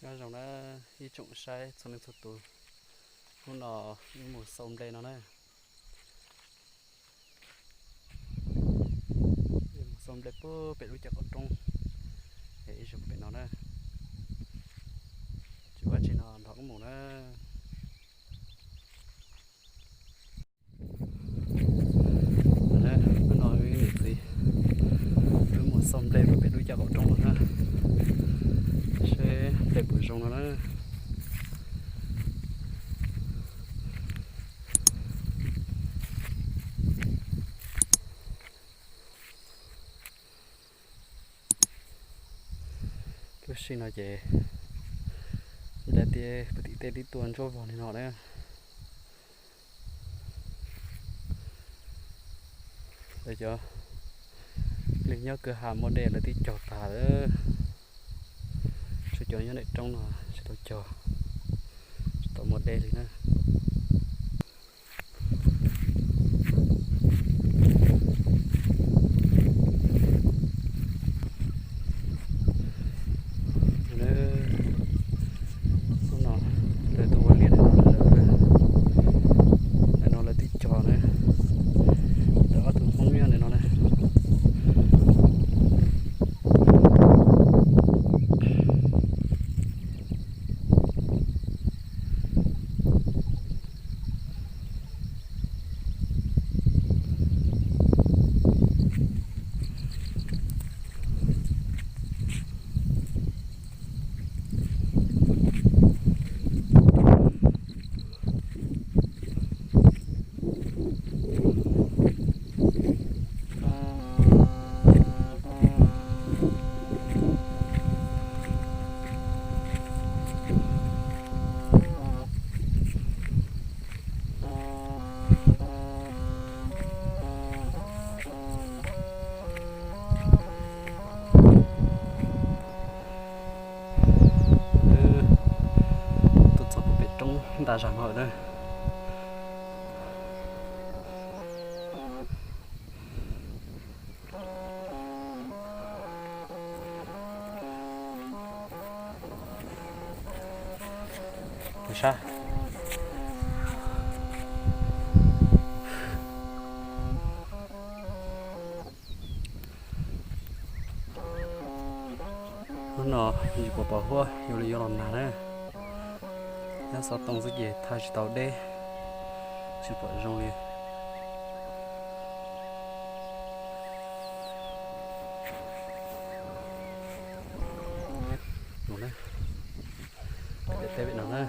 Nyob zoo na ib tsoom saib txhua leej txhua tus, hnub no wb mus xauj nplej no na. Mus xauj nplej puag pem lub caj qaum roob, es ib zaug pem no na. Tsis ua tsi no nrog wb mus na. Hnub no wb niam txiv wb mus xauj nplej puag pem lub caj qaum roob no na, seb nplej puas zoo no na. Lub sij no ces daim tiab puag tim tej tib tuaj ntsuab vog li no na. Lawv cov neeg nyob kwj ha muaj dej lawv twb cog tas lawm, tsuas cov nyob daim roob no tsis tau cog, tsis tau muaj dej li na. Hnub no lawv tuaj ua liaj, ntawm no lawv twb cog na, lawv ob tug Hmoob nyob ntawm no na. Tuaj txog puag pem roob nta zag no lawm na. Sab. Hnub no yus pom pom huab yuav los yuav los nag na. Nyob xov tooj xwb ces thaij tsis tau deb, tsis pom zoo li. Teb pem no na.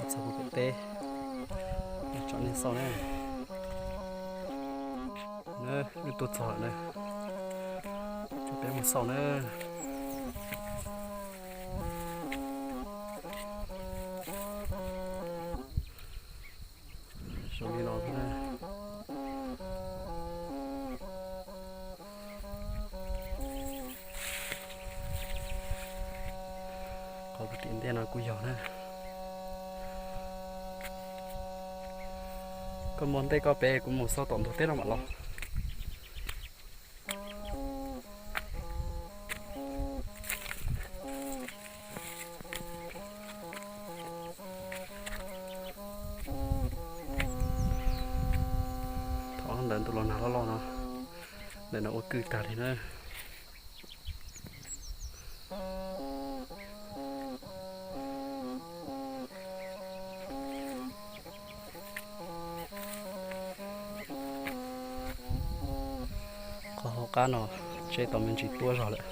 Txog pem teb, tsom nej xauj na. Wb tuaj txog lawm na, peb mus xauj na. Zoo li no thiab na. Qhov ris ntiaj no kuj yog na. Koj mus ntej koj pem, kuv mus xauj tom ntug teb no mam los. Thaum ntawd ntu los nag loj loj no, ntawm no ua kwj tag li na. Qhov hauv qab no tseb tau me ntsis tuab zog lawm.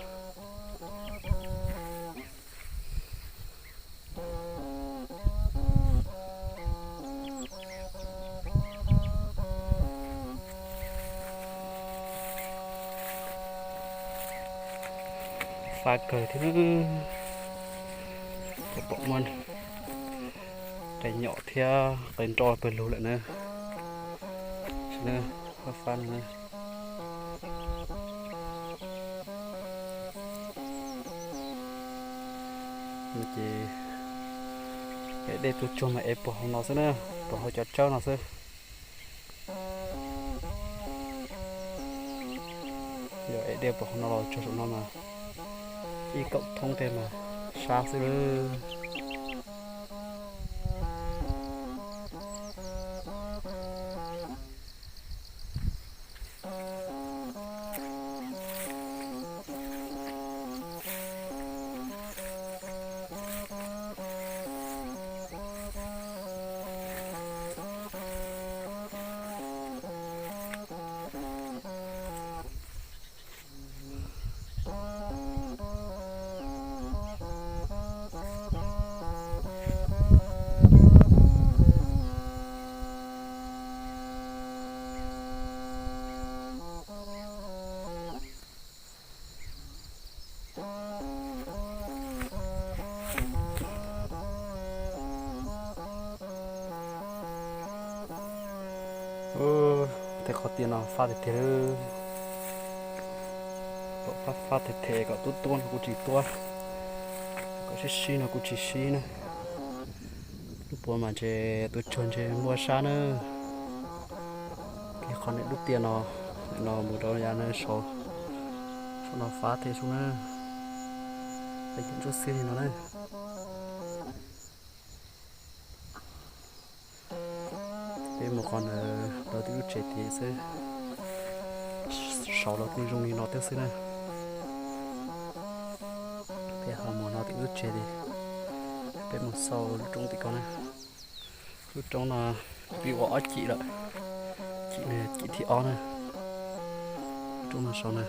Fab kawg thiab, pom muaj qe nyom thiab qe nroj pawg lug lawm na. Fab fab no na. Ces ev dej tuaj tsuag mas ev puag hauv no xwb na, puag hauv cov tsawb no xwb. Yog ev dej puag hauv no los tsuag saum no mas ib kaum thoob tej mas sab xwb lawm. Tej qhov tiaj no fab tiag tiag li. Kom fab fab them them kom tuab tuab no kuj tsis tuab, kom sib sib no kuj tsis sib na. Lub puav mas ntshe tuaj tsuag ntshe muaj sab na. Kiag qhov niam lub tiaj no, no mus rau yav no saud, saum no fab thiab sub na. Peb cov ntsuab xiab li no na. Peb mus qhov ntawd rau tim lub tsev tid xwb. Saud los kuj zoo li no thiab xwb na. Peb ho mus no tim lub tsev tid, peb mus xauj lub roob tim ko na. Lub roob no twb ua ob cim lawm, cim no cim thib ob na. Lub roob no saud na,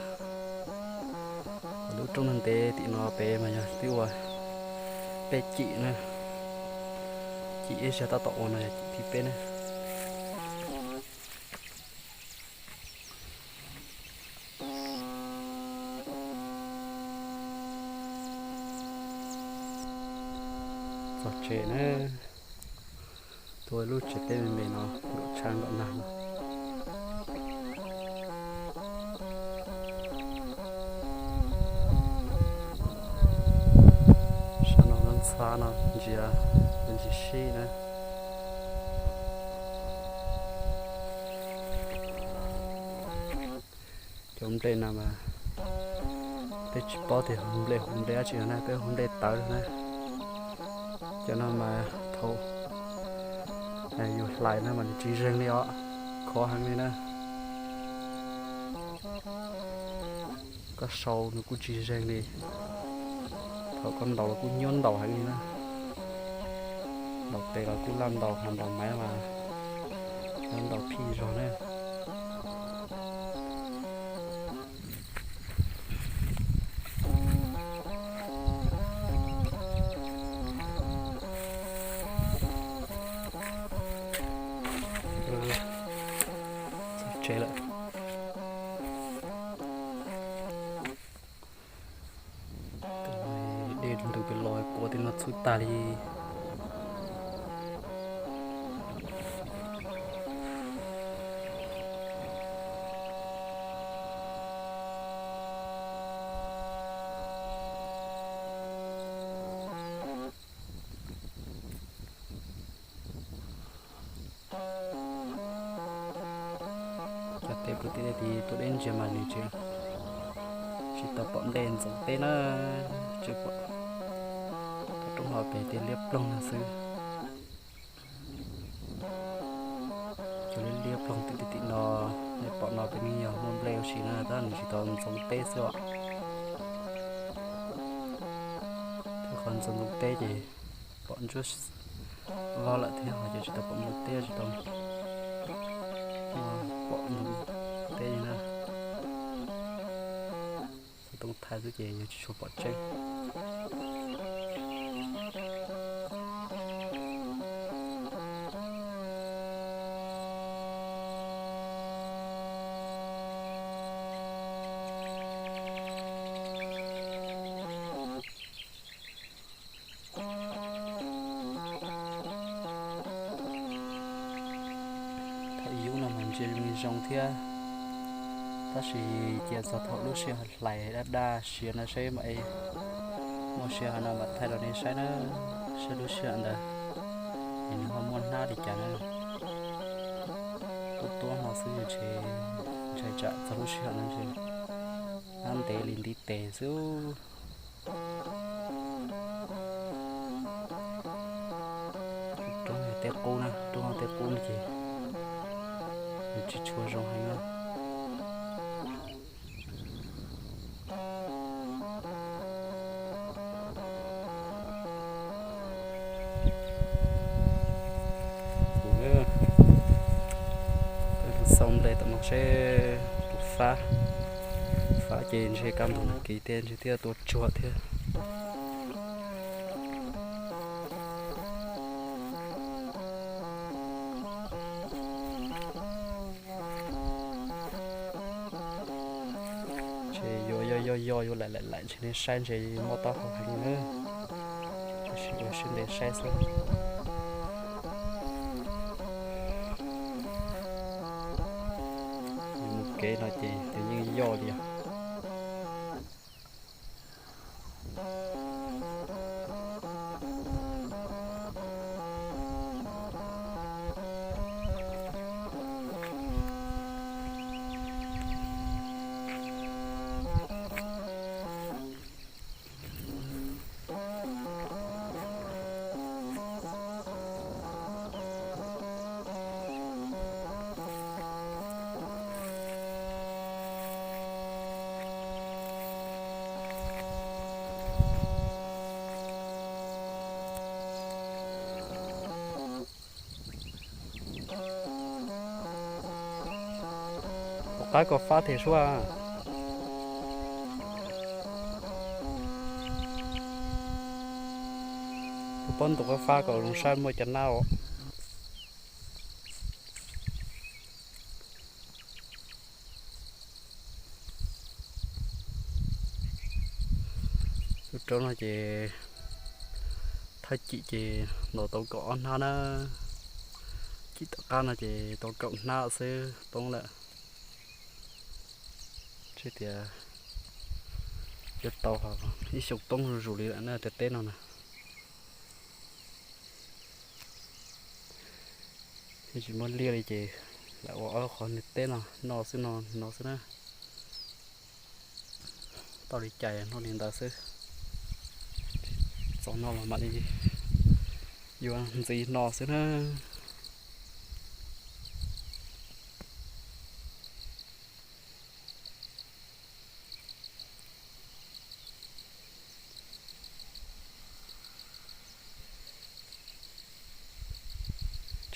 lub roob no ntev tim no pem mas yog twb ua peb cim na. Cim ib zaug tab tom ua no yog cim thib peb na. Txog tsev na, tuaj lub tsev teb me me no, nkaum tshav nkaum nag no. Sab no ntxhab no ntsia, ntsia sib na. Cov nplej no mas peb tsis paub tias hu nplej, hu nplej dab tsi no na, peb hu nplej tawv na. Cov no mas thaum yus hlais no mas nws tsis zeeg li os, khov heev li na. Koj sau nws kuj tsis zeeg li. Thaum koj ntaus los kuj nyuaj ntaus heev li na. Ntaus tes los kuj laj ntaus, ho ntaus maiv mas ntaus phij zog na. Txog tsev lawm. Dej ntws pem los kuav tej no txhub tag li. Cov teb puag tim dej tid tuaj deb ntsia mas nws tsis, tsis tau pom nplej ntxoov teb na, tsis pom. Thaum roob hauv pem tias liab ploog no xwb. Cov liab liab ploog tim tim tim no, nej pom no pem yeej yog muaj nplej ua si na, tab nws tsis tau ntxoov teb xwb os. Qhov ntxoov ntxoov teb ces pom ntsuab vog lawm thiab, ho ces tsis tau pom ntxoov teb, tsis tau pom ntxoov teb li na. Xov tooj thaij xwb ces yus tsis tshua pom tseeb. Thaum yub no mas ntsia zoo li zoo thiab, tab sis cia txog thaum lub sij hawm hlais daj daj siav no seb mam Muaj sij hawm no mam thaij rau nej saib na, saib lub sij hawm ntawd es nws ho muaj hnab li cas na. Tuab tuab no xwb ntshe, ntshai tsam txog lub sij hawm no ntshe hnab ntev li ntiv tes xwb. Roob tej qub na, roob tej qub no ces nws tsis tshua zoo heev na. Xaus nplej tom no seb tus fab, fab ces ntshe kaj ntug nag kis thiab ntshe thiaj tua tsuag thiab. Ntshe yuav yoj yoj yoj yuav laim laim laim ntshe nej saib ntshe muaj taub hau heev na. Tab sis ua siab ntev saib xwb. Yus mus kev no ces nws yeej yoj li os. Tom qab kom fab them suab. Tus pob ntug fab kom zoo saib muaj cov nab os. Lub roob no ces thawj cim ces ntaus tau kaum ob hnab na, cim tom qab no ces tau kaum hnab xwb poob lawm. Ntshe tias yuav tau ib xyoos poob zuj zus li lawm na tej teb no na. Tsis muaj liaj li ces lam ua ob qhov niag teb no noj xwb no no xwb na. Tau li cas noj li ntawd xwb. Txog no los mam li yuav ntxiv no xwb na.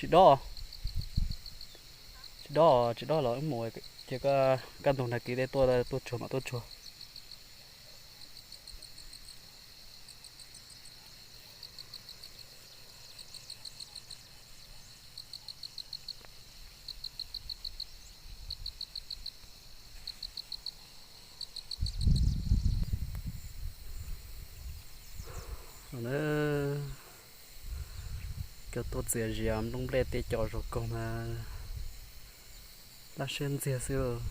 Tsis dob, tsis dob, tsis dob los wb mus, ces kaj ntug nag kis tej tuaj, tuaj tsuag mam tuaj tsuag. Cov tuaj txias zias nplooj nplej tej cov zog kog mas laj siab ntxiag xwb.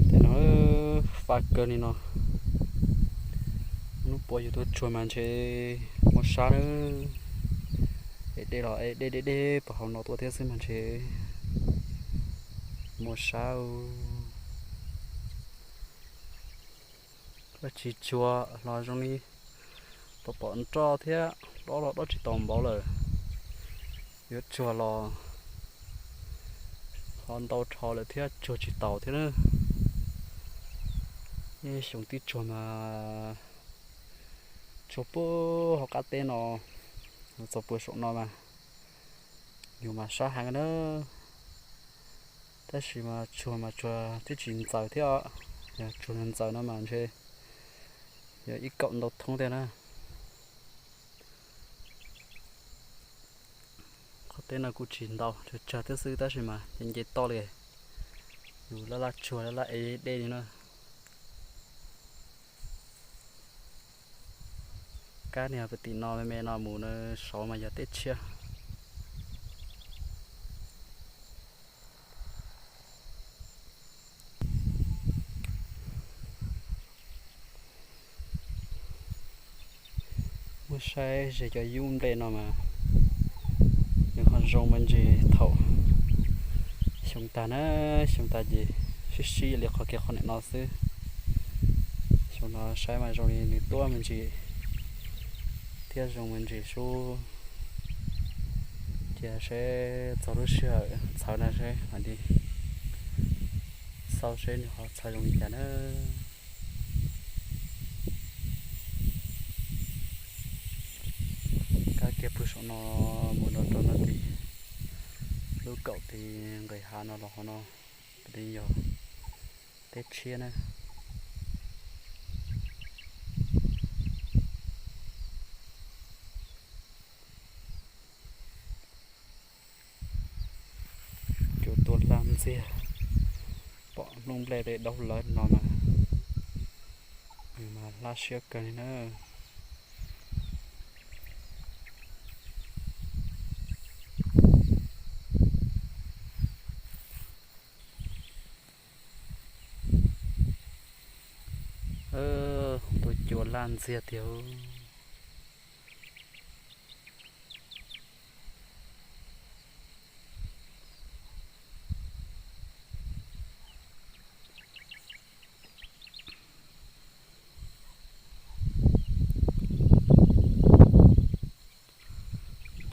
Tej no fab kawg li no, hnub puas yus tuaj tsuag mas ntshe muaj sab nawb. Es dej los es dej deb deb puag hauv no tuaj thiab xwb mas ntshe muaj sab. Dab tsi tsuag los zoo li pom pom nroj thiab, dob los dob tsis tau npaum lawm. Yuav tsuag los ho ntau dhau lawm thiab tsuag tsis taus thiab na. Yeej xyoo twb tsuag mas Tsuag puag hauv qab teb no, txog puag saum no mas yus mas sab heev na. Tab sis mas tsuag mas tsuag twb tsis ntxaws thiab os. Yog tsuag ntxaws no mas ntshe yog ib kaum ntau thoob thiab na. Qhov teb no kuj tsis ntau, tsawg tsawg thiab xwb tab sis mas nce nce toj li. Yus laj laj tsuag laj laj ev dej li na. Kab niag pem tim no me me no mus na, saud mas yog teb tshiab. Muab saib ze cov yub nplej no mas nws ho zoo me ntsis thaum xyoo tag na, xyoo tag ces sib sib li qhov kiag qhov niam no xwb. Xyoo no saib mas zoo li nws tuab me ntsis thiab zoo me ntsis sub. Cia seb txog lub sij hawm txhawv na seb mam li xauj seb nws ho txhawv zoo li cas na. Kab kiag pw saum no mus no rau no tim lub kaum tim nqis hav no los qhov no, pem yog teb tshiab na. Cua tua laj ntxiag, pom nplooj nplej tej daub lawv no mas, nws mas laj siab kawg li na. Tua cua laj ntxiag tiag.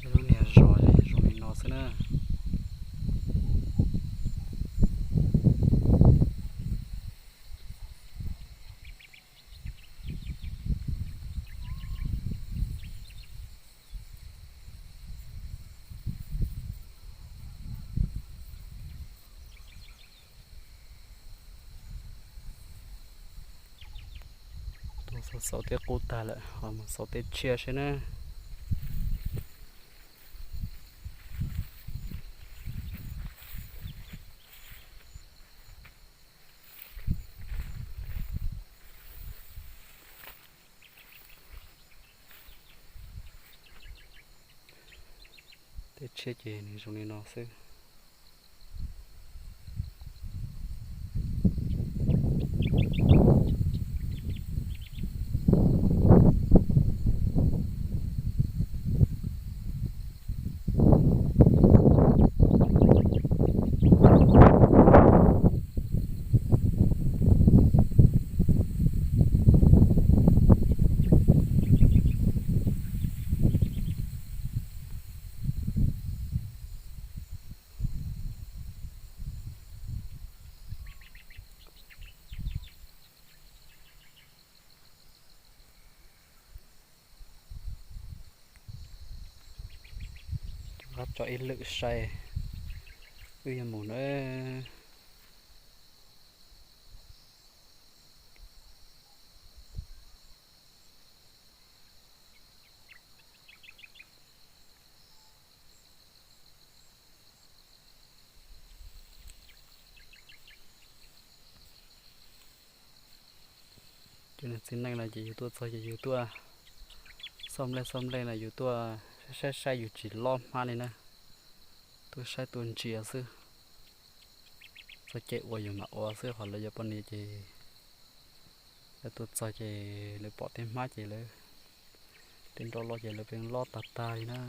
Lub niag zos zoo li no xwb na. Tuaj xauj xauj tej qub tag lawm ho mus xauj tej tshiab seb na. Tej tshiab ces nws zoo li no xwb. Rov qab tso ib lwm saib, wb yuav mus na. Cov niag txiv neej no ces yus tuaj txog ces yus tuaj xauj nplej xauj nplej no yus tuaj saib saib yus tsis lob hmab li na. Tuaj saib tuaj ntsia xwb. Txog caij ua yus mam ua xwb, qhov lawv yuav poj niam ces lawv tuaj txog ces lawv pom tej hmab ces lawv tej nroj loj ces lawv pheej lob tag tag li na.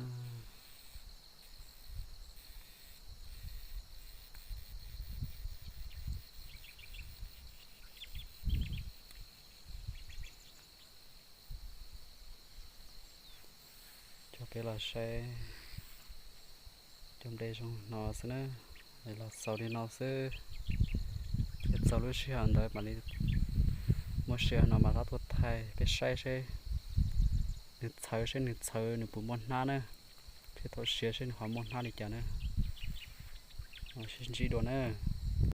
Coj peb los saib cov nplej zoo no xwb na. Los xaus li no xwb, ces txog lub sij hawm ntawd mam li muaj sij hawm no mam rov tuaj thaij peb saib seb Nws txhawv seb nws txhawv nws puas muaj hnab na. Thiab thaum siav seb nws ho muaj hnab li cas na. Sib ntsib dua na.